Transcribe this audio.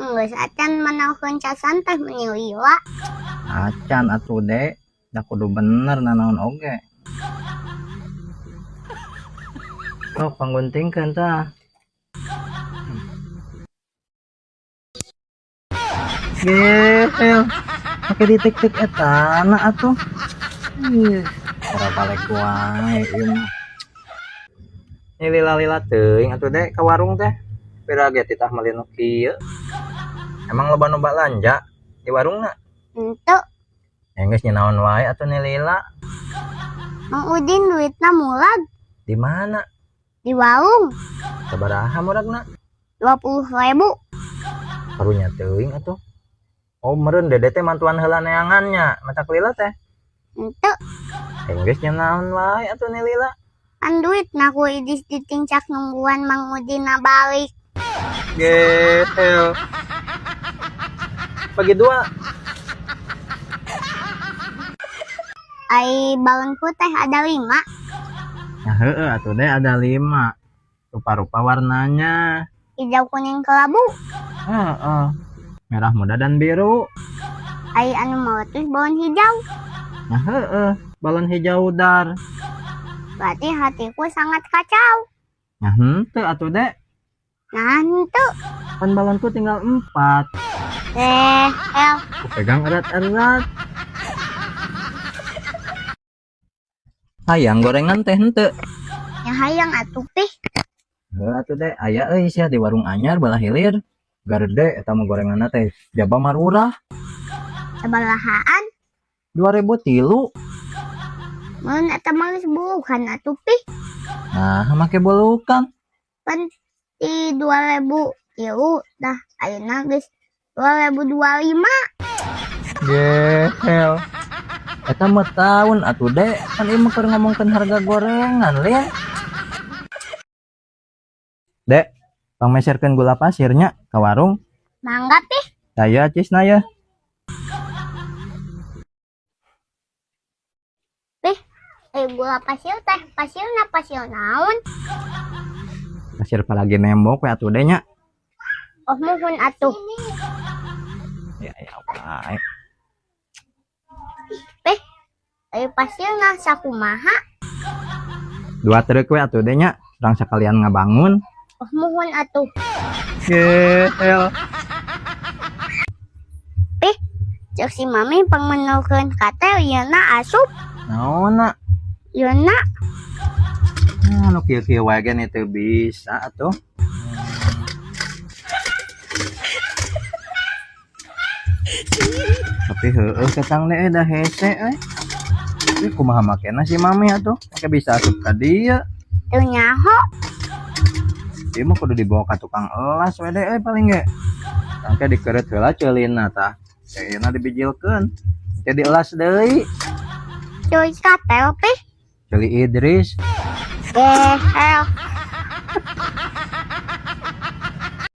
Geus acan manaokeun casan teh meni lila. Acan atuh Dek, da kudu bener nanaon oge. Sok pangguntingkeun tah. Gehel, pake ditik-tik etana atuh. Ih, ora balik wae ieu mah. Ini lila-lila teuing atuh Dek ka warung teh. Pira ge titah meuli nu kieu. Emang loba nu balanja di warungna? Henteu. Ya geus nyinaon wae atuh ni lila. Mang Udin duitna murag. Di mana? Di warung. Sabaraha muragna? 20.000. Karunya teuing atuh. Oh, meureun Dede teh mantuan heula neangannya, matak lila teh. Henteu. Geus nyanaon wae atuh ni lila. Kan duitna ku Idis ditincak nungguan Mang Udinna balik. Gehel. Bagi dua. Ai balonku teh ada 5. Nah, heeh atuh Dek ada 5. Rupa-rupa warnanya. Hijau, kuning, kelabu. Heeh. Merah muda dan biru. Ai anu meletus balon hijau. Nah, heeh, balon hijau dar. Berarti hatiku sangat kacau. Nah, henteu atuh Dek. Nah, henteu. Kan balonku tinggal 4. El. Aku pegang erat-erat. Hayang gorengan teh henteu. Ya hayang atuh pih. Heuh atuh Dek, aya euy sia di warung anyar balah hilir. Garede eta mah gorenganna teh jaba marurah. Sabarahaan? 2003. Mun eta mah geus bulukan atuh pih. Nah, make bulukan. Pan di 2003 dah ayeuna geus 2025. Gehel. Eta mah taun atuh Dek, kan ieu mah keur ngomongkeun harga gorengan, Lin. Dek, pangmeserkeun gula pasirnya ka warung. Mangga pih. Saya cisna ya. Pih, gula pasir teh, pasirna pasir naon? Pasir palagi nembok we atuh Dek nya. Oh, muhun atuh. Ya, ya, wae. Pih, pasirna sakumaha? 2 truk we atuh Dek nya, urang sakalian ngabangun. Oh, muhun atuh. Gehel. Pih, cek si mami pangmeulkeun katel yeuna asup. Naonna? Yeuna. Nah, nu kieu-kieu wae ge teu bisa atuh. Tapi heueuh ketang teh da hese euy. Ih, kumaha makena si mami atuh? Make bisa asup ka dieu. Teu nyaho. Ieu mah kudu dibawa ka tukang elas we deh euy paling ge. Tangke dikeureut heula ceulina tah. Ceulina dibijilkeun. Engke dielas deui. Ceuli katel pih. Ceuli Idris. Gehel.